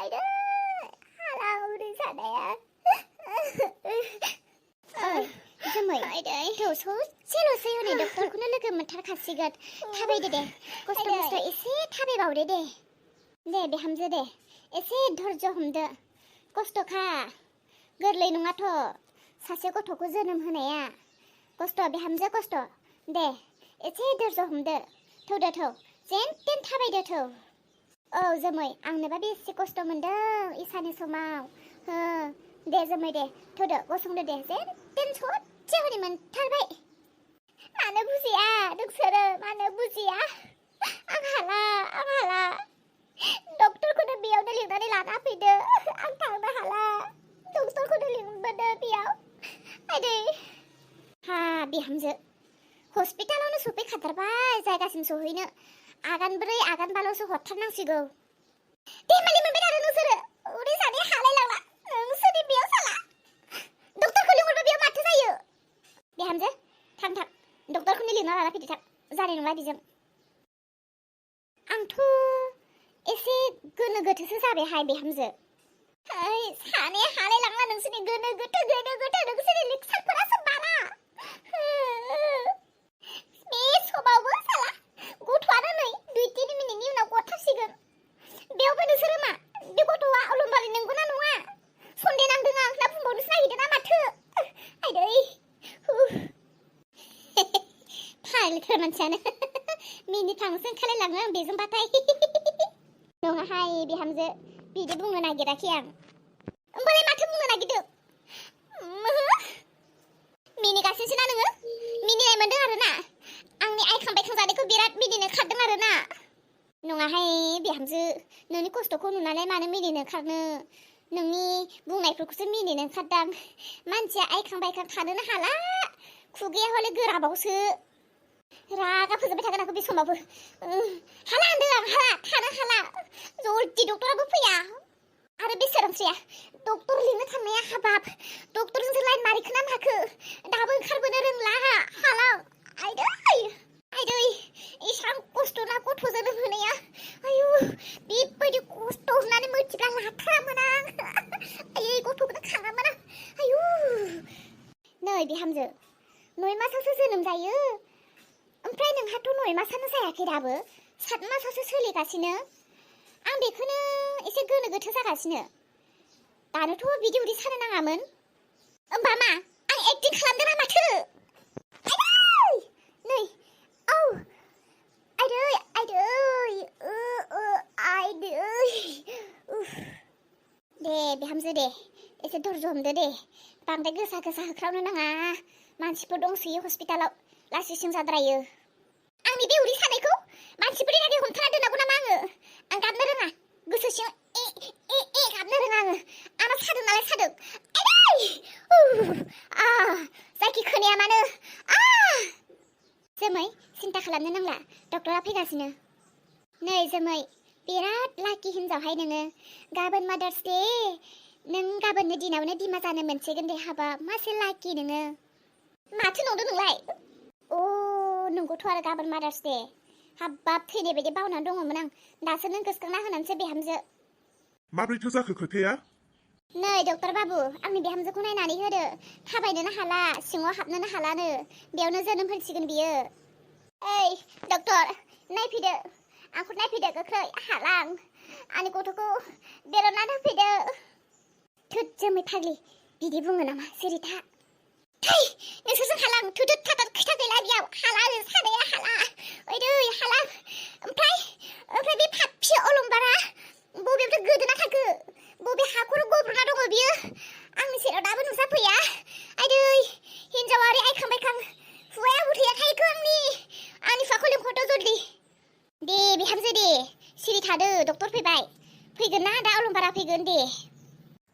आयदै हाला उदै सानाया जोमै थौ ससेल'सै हनै डक्टरखौनो लोगो मोनथारखासिगोन थाबायदो दे खस्थ' मस्थ' एसे थाबायबावदो दे बिहामजो दे एसे धैर्य हमदो खस्थ'खा गोरलै नङाथ' सासे गथ'खौ जोनोम होनाया खस्थ' बिहामजो खस्थ' दे एसे धैर्य हमदो थौदो थौ जेन तेन थाबायदो थौ औ जोमै आंनोबा बेसे खस्थ' मोनदों इसानि समाव दे जोमै दे थौदो गसंदो दे जेन तेन ससे हनै मोनथारबाय मानो बुजिया नोंसोरो मानो बुजिया आं हाला डक्टरखौनो बेयावनो लिंनानै लाना फैदो आं थांनो हाला डक्टरखौनो लिंबोदो बेयाव आदै बिहामजो हस्पिटालावनो सफैखाथारबाय जायगासिम सहैनो आगानब्रै आगानबाल'सो हरथारनांसिगौ देमालि मोनबाय थादों नोंसोरो उदै सानाया हालायलांला नोंसोरनि बेयाव साला डक्टरखौ लिंहरबा बेयाव माथो जायो बिहामजो थां डक्टरखौनो लिंना लाना फैदो थां जानाय नंला बेजों आंथ' एसे गोनो गोथोसो जाबायहाय बिहामजो सानाया हालायलांला नोंसोरनि गोनो गोथो नोंसोरनि लिक्सारफोरासो बारा बे समावबो साला गथ'आनो नै 2-3 मिनिटनि उनाव गथारसिगोन बेयावबो नोंसोरो मा बे गथ'आ अलंबारि नंगौना नङा सन्देह नांदों आं ना बुंबावनोसो नागिरदों ना माथो आयदै फाग्लिथार मानसियानो मिनिथांसो ओंखारलायलाङो आं बेजोंबाथाय नङाहाय बिहामजो बिदि बुंनो नागिराखै आं होमबालाय माथो बुंनो नागिरदों मिनिगासिनोसो ना नोङो मिनिनाय मोनदों आरो ना आंनि आइखां बायखां जानायखौ बिराद मिनिनो खारदों आरो ना नङाहाय बिहामजो नोंनि खस्थ'खौ नुनानै मानो मिनिनो खारनो नोंनि बुंनायफोरखौसो मिनिनो खारदां मानसिया आइखां बायखां थानोनो हाला खुगाया हले गोराबावसो रागा फोजोबबाय थागोन आंखौ बे समावबो हाला होनदों आं थानो हाला जल्दि डक्टराबो फैया आरो बे सोरांस्रिया डक्टर लिंनो थांनाया हाबाब डक्टरजोंसो लाइन मारिखोना माखो दाबो ओंखारबोनो रोंला हाला आयदै एसां खस्थ' ना गथ' जोनोम होनाया आयु बेबायदि खस्थ' होननानै मिथिब्ला लाथारामोन आं आयै गथ'खौनो खाङामोन आं आयु नै बिहामजो 9 मासावसो जोनोम जायो ओमफ्राय नोंहाथ' 9 मासानो जायाखै दाबो 7 मासावसो सोलिगासिनो आं बेखौनो एसे गोनो गोथो जागासिनो दानोथ' बिदि उदै सानो नाङामोन होमबा मा आं एक्टिं खालामदों ना माथो नै दे बिहामजो दे एसे धैर्य हमदो दे बांद्राय गोसा होख्रावनो नाङा मानसिफोर दंसोयो हस्पिटालाव लासिंसिं जाद्रायो आंनि बे उदै सानायखौ मानसिफोरनि थाखाय हमथाना दोननांगौ नामा आं गाबनो रोङा गोसो सिङाव गाबनो रोङा आंना सादों नालाय सादों जायखि खोनाया मानो जोमै सिन्था खालामनो नांला डक्टरा फैगासिनो नै जोमै बिराद लाकि हिनजावहाय नोङो गाबोन मादार्स डे नों गाबोननि दिनावनो बिमा जानो मोनसिगोन दे हाबाब मासे लाकि नोङो माथो नंदों नोंलाय नंगौथ' आरो गाबोन मादार्स डे हाबाब थैनाय बायदि बावनानै दङमोन आं दासो नों गोसोखांना होनानैसो बिहामजो माब्रैथो जाखो खोथाया नै डक्टर बाबु आंनि बिहामजोखौ नायनानै होदो थाबायनोनो हाला सिङाव हाबनोनो हालानो बेयावनो जोनोम होसिगोन बियो ओइ डक्टर नायफैदो आंखौ नायफैदो गोख्रै हाला आंनि गथ'खौ बेल'नानै होफैदो थोद जोमै फाग्लि बिदि बुङो नामा सिरि था थै नोंसोरजों हाला थोदोद थादोद खोथा गैला बेयाव हाला सानाया हाला ओइदै हाला ओमफ्राय बे फाफि अलंबारा बबेयावथो गोदोना थाखो बबे हाखराव गब्रना दङ बियो आंनि सेराव दाबो नुजाफैया आइदै हिनजावारि आइखां बायखां हुवाया हुथैयाखायखो आंनि फिसाखौ लिंहरदो जल्दि दे बिहामजो दे सिरि थादो डक्टर फैगोन ना दा अलंबारा फैगोन दे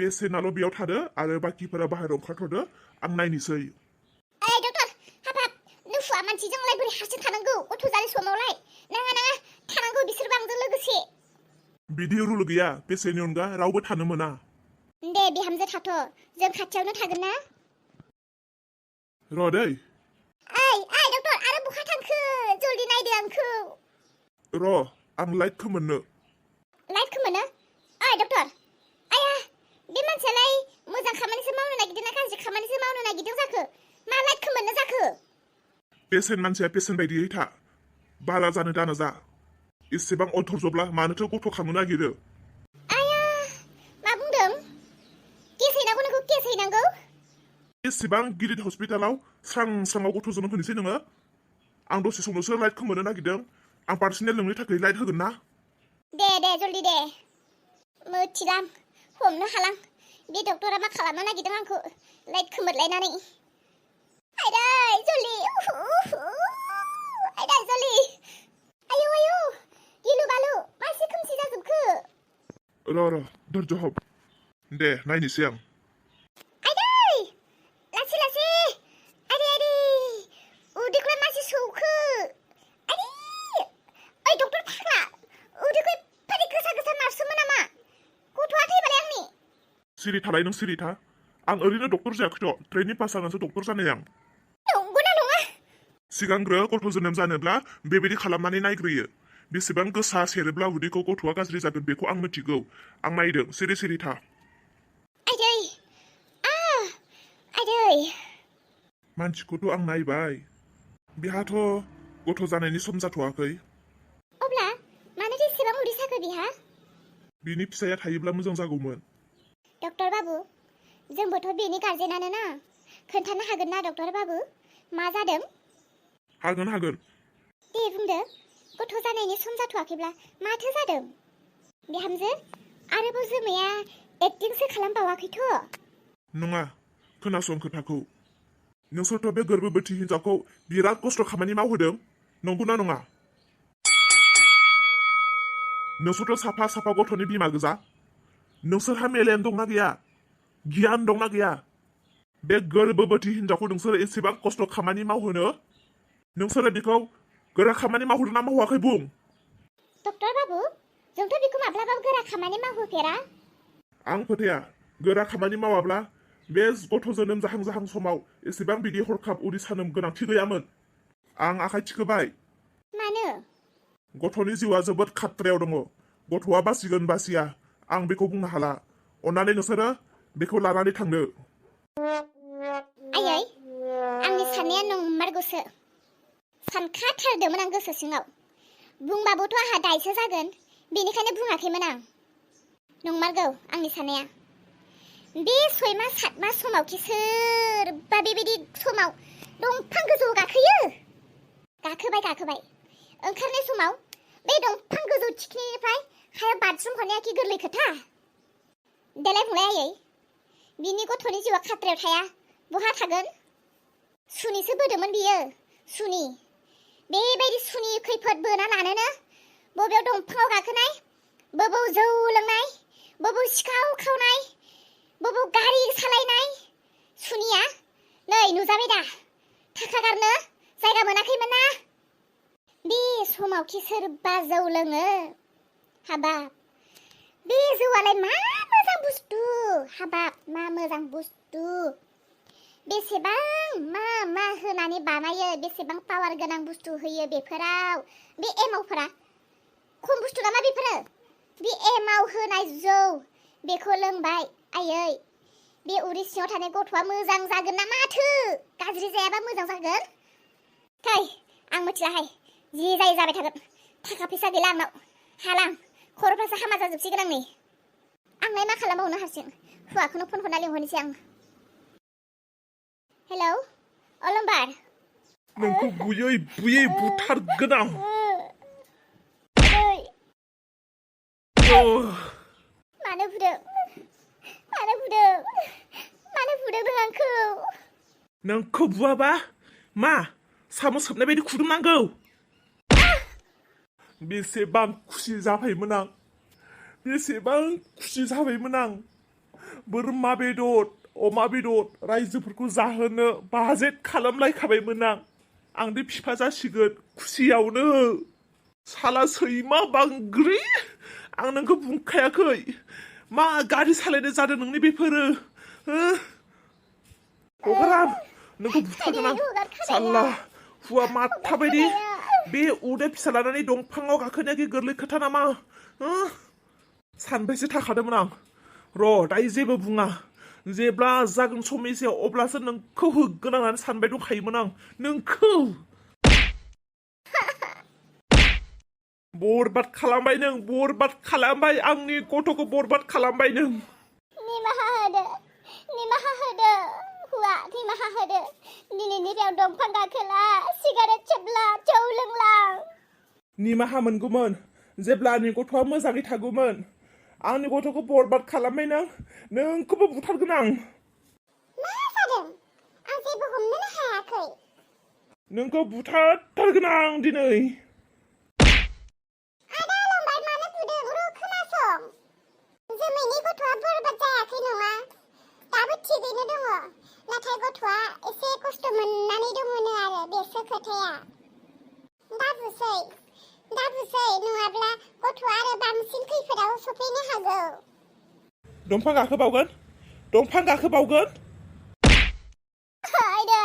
पेसेन्टआल' बेयाव थादो आरो बाखिफोरा बाहेरायाव ओंखारथ'दो आं नायनोसै ओइ डक्टर हाबाब नों हुवा मानसिजोंलाय बोरै हारसिं थानांगौ गथ' जानाय समावलाय नाङा थानांगौ बिसोरबो आंजों लोगोसे बिदि रुल गैया पेसेन्टनि अनगा रावबो थानो मोना दे बिहामजो थाथ' जों खाथियावनो थागोन ना र' दै ओइ डक्टर आरो बहा थांखो जल्दि नायदो आंखौ र' आं लाइट खोमोरनो ओइ डक्टर बे मानसियालाय मोजां खामानिसो मावनो नागिरदों ना गाज्रि खामानिसो मावनो नागिरदों जाखो मा लाइटखौ मोननो जाखो पेसेन्ट मानसिया पेसेन्ट बायदियै था बारा जानो दानो जा इसेबां अधर्जब्ला मानोथो गथ' खांनो नागिरो आया मा बुंदों केस हैनांगौ नोंखौ केस हैनांगौ एसेबां गिदिर हस्पिटालाव स्रां स्राङाव गथ' जोनोम होनोसै नोङो आं दसे समावसो लाइटखौ मोननो नागिरदों आं पार्सनेल नोंनि थाखाय लाइट होगोन ना दे जल्दि दे मोथिलां हमनो हालां बे डक्टरा मा खालामनो नागिरदों आंखौ लाइट खोमोरलायनानै आयदै जल्दि आयदै जल्दि आयौ आयौ गिलु बालु मासे खोमसि जाजोबखो र' धैर्य हब दे नायनोसै आं आयदै लासै लासै आयदै उदैखौलाय मासे सौखो आयदै ओइ डक्टर फाग्ला उदैखौ एफादि गोसा गोसा नारसोमो नामा गथ'आ थैबालाय आंनि सिरि थालाय नों सिरि था आं ओरैनो डक्टर जायाखैथ' ट्रेनिं पास जानानैसो डक्टर जानाय आं नंगौना नङा सिगांग्रो गथ' जोनोम जानोब्ला बेबायदि खालामनानै नायग्रोयो बेसेबां गोसा सेरोब्ला उदैखौ गथ'आ गाज्रि जागोन बेखौ आं मिथिगौ आं नायदों सिरि सिरि था आयदै आयदै मानसिखौथ' आं नायबाय बिहाथ' गथ' जानायनि सम जाथ'वाखै अब्ला मानो एसेबां उदै साखो बिहा बिनि फिसाया थायोब्ला मोजां जागौमोन डक्टर बाबु जोंबोथ' बेनि गार्जेनानो ना खोन्थानो हागोन ना डक्टर बाबु मा जादों हागोन दे बुंदो गथ' जानायनि सम जाथ'वाखैब्ला माथो जादों बिहामजो आरोबाव जोमैया एक्टिंसो खालामबावाखैथ' नङा खोनासं खोथाखौ नोंसोरथ' बे गोर्बोबोथि हिनजावखौ बिराद खस्थ' खामानि मावहोदों नंगौना नङा नोंसोरथ' साफा साफा गथ'नि बिमा गोजा नोंसोरहा मेलेम दंना गैया गियान दंना गैया बे गोर्बोबोथि हिनजावखौ नोंसोर एसेबां खस्थ' खामानि मावहोनो नोंसोरो बेखौ गोरा खामानि मावहोदों ना मावाखै बुं डक्टर बाबु जोंथ' बेखौ माब्लाबाबो गोरा खामानि मावहोफेरा आं फोथाया गोरा खामानि मावाब्ला बे गथ' जोनोम जाहां समाव एसेबां बिदि हरखाब उदै सानो गोनांथि गैयामोन आं आखाइ थिखोबाय मानो गथ'नि जिउआ जोबोद खाथ्रायाव दङ गथ'आ बासिगोन बासिया आं बेखौ बुंनो हाला अन्नानै नोंसोरो बेखौ लानानै थांदो आयै आंनि साननाया नंमारगौसो सानखाथारदोंमोन आं गोसो सिङाव बुंबाबोथ' आंहा दायसो जागोन बेनिखायनो बुङाखैमोन आं नंमारगौ आंनि साननाया बे 6 मास 7 मास समावखि सोरबा बेबायदि समाव दंफां गोजौआव गाखोबाय ओंखारनाय समाव बे दंफां गोजौ थिखिनिनिफ्राय हायाव बाज्रुम हरनाया कि गोरलै खोथा देलाय बुंलाय आयै बिनि गथ'नि जिउआ खाथ्रायाव थाया बहा थागोन सुनिसो बोदोंमोन बियो सुनि बेबायदि सुनि खैफोद बोना लानोनो बबेयाव दंफाङाव गाखोनाय बबाव जौ लोंनाय बबाव सिखाव खावनाय बबाव गारि सालायनाय सुनिया नै नुजाबाय दा थाखा गारनो जायगा मोनाखैमोन ना बे समावखि सोरबा जौ लोङो हाबाब बे जौआलाय मा मोजां बुस्थु हाबाब मा मोजां बुस्थु बेसेबां मा होनानै बानायो बेसेबां पावार गोनां बुस्थु होयो बेफोराव बे एमावफोरा खम बुस्थु नामा बेफोरो बे एमाव होनाय जौ बेखौ लोंबाय आयै बे उदै सिङाव थानाय गथ'आ मोजां जागोन ना माथो गाज्रि जायाबा मोजां जागोन थै आं मिथिलाहाय जि जायो जाबाय थागोन थाखा फैसा गैला आंनाव हालां खर'फ्रासो हामा जाजोबसिगोन आंनि आंलाय मा खालामबावनो हारसिं हौवाखौनो फन हरना लिंहरनोसै आं हेलौ अलंबार नोंखौ बुयै बुथारगोन आं मानो बुदों नों आंखौ नोंखौ बुवाबा मा साम' सोबनाय बायदि खुदुमनांगौ बेसेबां खुसि जाबायमोन आं बोरमा बेदर अमा बेदर रायजोफोरखौ जाहोनो बाजेट खालामलायखाबायमोन आं दे बिफा जासिगोन खुसियावनो साला सैमा बांग्रि आं नोंखौ बुंखायाखै मा गारि सालायनो जादों नोंनि बेफोरो हगार नोंखौ बुथारगोन आं साला हुआ माथा बायदि बे उदै फिसा लानानै दंफाङाव गाखोनाया गोरलै खोथा नामा सानबैसे थाखादोंमोन आं र' दायो जेबो बुङा जेब्ला जागोन समैसे अब्लासो नोंखौ होगोन होननानै सानबाय दंखायोमोन आं नोंखौ बरबाद खालामबाय नों बरबाद खालामबाय आंनि गथ'खौ बरबाद खालामबाय नों निमाहा होदो हुआ निमाहा होदो दिनैनिफ्राय दंफां गाखोला सिगारेट सोबला जौ लोंला निमाहा मोनगौमोन जेब्ला आंनि गथ'आ मोजाङै थागौमोन आंनि गथ'खौ बरबाद खालामबाय नोंखौबो बुथारगोन आं मा जादों आं जेबो हमनोनो हायाखै नोंखौ बुथारथारगोन आं दिनै आदा लंबाय मानो बुदों र' खोनासं जोमैनि गथ'आ बरबाद जायाखै नङा दाबो थिगैनो दङ नाथाय गथ'आ एसे खस्थ' मोननानै दङनो आरो बेसो खोथाया दा बुसै नङाब्ला गथ'आ आरो बांसिन खैफोदाव सफैनो हागौ दंफां गाखोबावगोन आइदै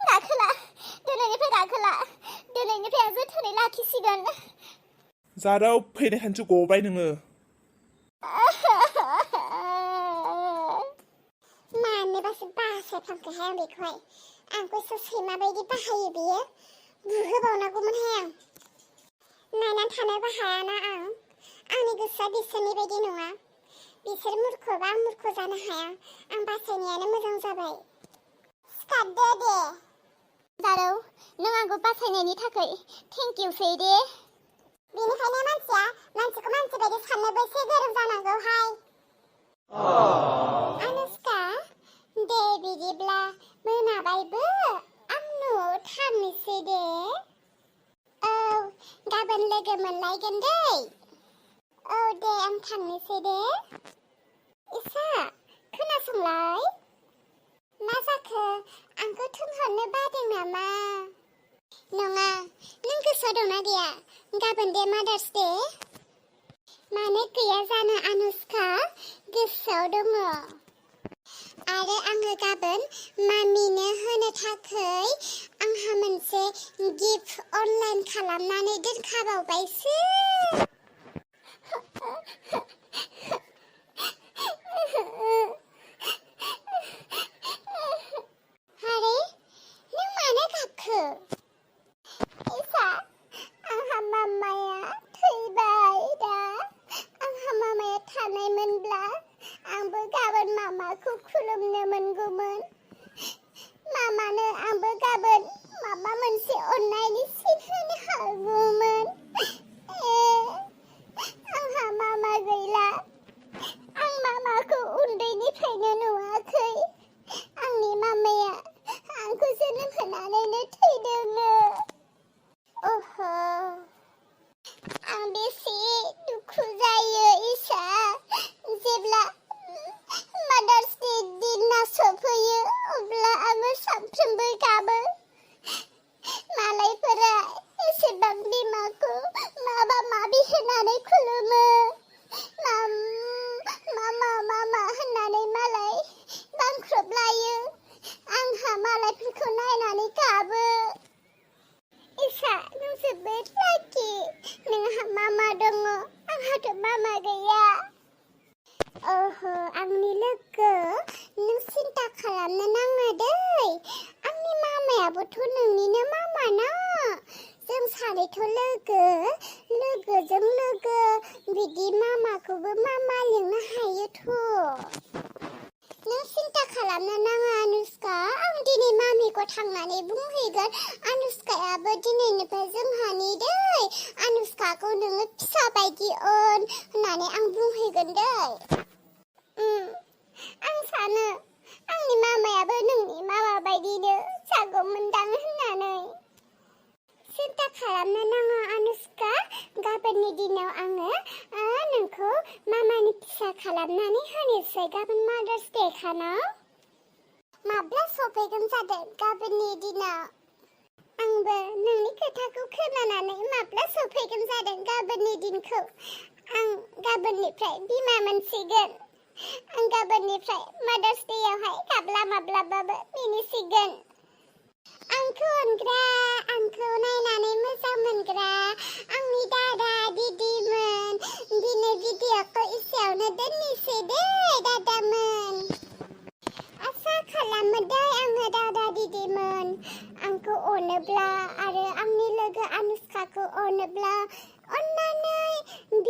गाखोला दिनैनिफ्राय आं जोथोनै लाखिसिगोन जाराव फैनाय खानसो गबाय नोङो मानोबासो बासायफ्लांखोहाय आं बेखौहाय आंखौसो सैमा बायदि बाहायो बियो बुहोबावनांगौमोनहाय आं नायनानै थानोबो हायाना आंनि गोसोआ बिसोरनि बायदि नङा बिसोर मूर्खबा आं मूर्ख जानो हाया आं बासायनायानो मोजां जाबाय सिखारदो दे जारौ नों आंखौ बासायनायनि थाखाय थेंक इउ सै दे बेनिखायनो मानसिखौ मानसि बायदि साननोबो एसे गोरों जानांगौहाय अनुष्का दे बिदिब्ला मोनाबायबो आं न'आव थांनोसै दे औ गाबोन लोगो मोनलायगोन दै औ दे आं थांनोसै दे इसा खोनासंलाय मा जाखो आंखौ थोनहरनो बादों नामा नङा नों गोसोआव दंना गैया गाबोन दे मादार्स दे मानो गैया जानो अनुष्का गोसोआव दङ आरो आङो गाबोन मामिनो होनो थाखाय आंहा मोनसे गिफ्ट अनलाइन खालामनानै दोनखाबावबायसो हारे नों मानो गाबखो इसा आंहा मामाया थैबाय दा आंहा मामाया थानायमोनब्ला आंबो गाबोन मामाखौ खुलुमनो मोनगौमोन मामानो आंबो गाबोन माबा मोनसे अननायनि सिन होनो हागौमोन आंहा मामा गैला आं मामाखौ उन्दैनिफ्रायनो नुवाखै आंनि मामाया आंखौ जोनोम होनानैनो थैदोंनो ओह आं बेसे दुखु जायो इसा जेब्ला मादार्स डे दिना सफैयो अब्ला आङो सानफ्रोमबो गाबो मालायफोरा एसेबां बिमाखौ माबा माबि होनानै खुलुमो मामा होननानै मालाय बांख्रबलायो आंहा मालायफोरखौ नायनानै गाबो इसा नों जोबोद लाकि नोंहा मामा दङ आंहाथ' मामा गैया ओहो आंनि लोगो नों सिन्था खालामनो नाङा दै आंनि मामायाबोथ' नोंनिनो मामा ना जों सानैथ' लोगोजों लोगो बिदि मामाखौबो मामा लिंनो हायोथ' नों सिन्था खालामनो नाङा अनुष्का आं दिनै मामिखौ थांनानै बुंहैगोन अनुष्कायाबो दिनैनिफ्राय जोंहानि दै अनुष्काखौ नोङो फिसा बायदि अन होननानै आं बुंहैगोन दै आं सानो आंनि मामायाबो नोंनि मामा बायदिनो जागौमोनदां होननानै सिन्था खालामनो नाङा अनुष्का गाबोननि दिनाव आङो नोंखौ मामानि फिसा खालामनानै होनोसै गाबोन मादार्स डे खाना माब्ला सफैगोन जादों गाबोननि दिनाव आंबो नोंनि खोथाखौ खोनानानै माब्ला सफैगोन जादों गाबोननि दिनखौ आं गाबोननिफ्राय बिमा मोनसिगोन आं गाबोननिफ्राय मादार्स डेयावहाय माब्लाबाबो मिनिसिगोन आंखौ अनग्रा आंखौ नायनानै मोजां मोनग्रा आंनि दादा दिदिमोन दिनै भिडिअखौ एसेयावनो दोननोसै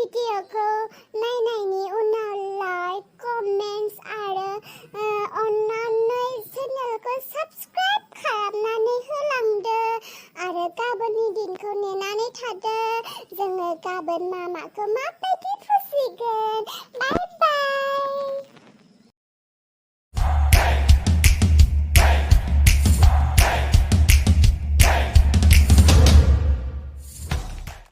भिडिअखौ नायनायनि उनाव लाइक कमेन्ट्स आरो अन्नानै चेनेलखौ साबस्क्राइब खालामनानै होलांदो आरो गाबोननि दिनखौ नेनानै थादो जोङो गाबोन मामाखौ माबायदि फुजिगोन बाय बाय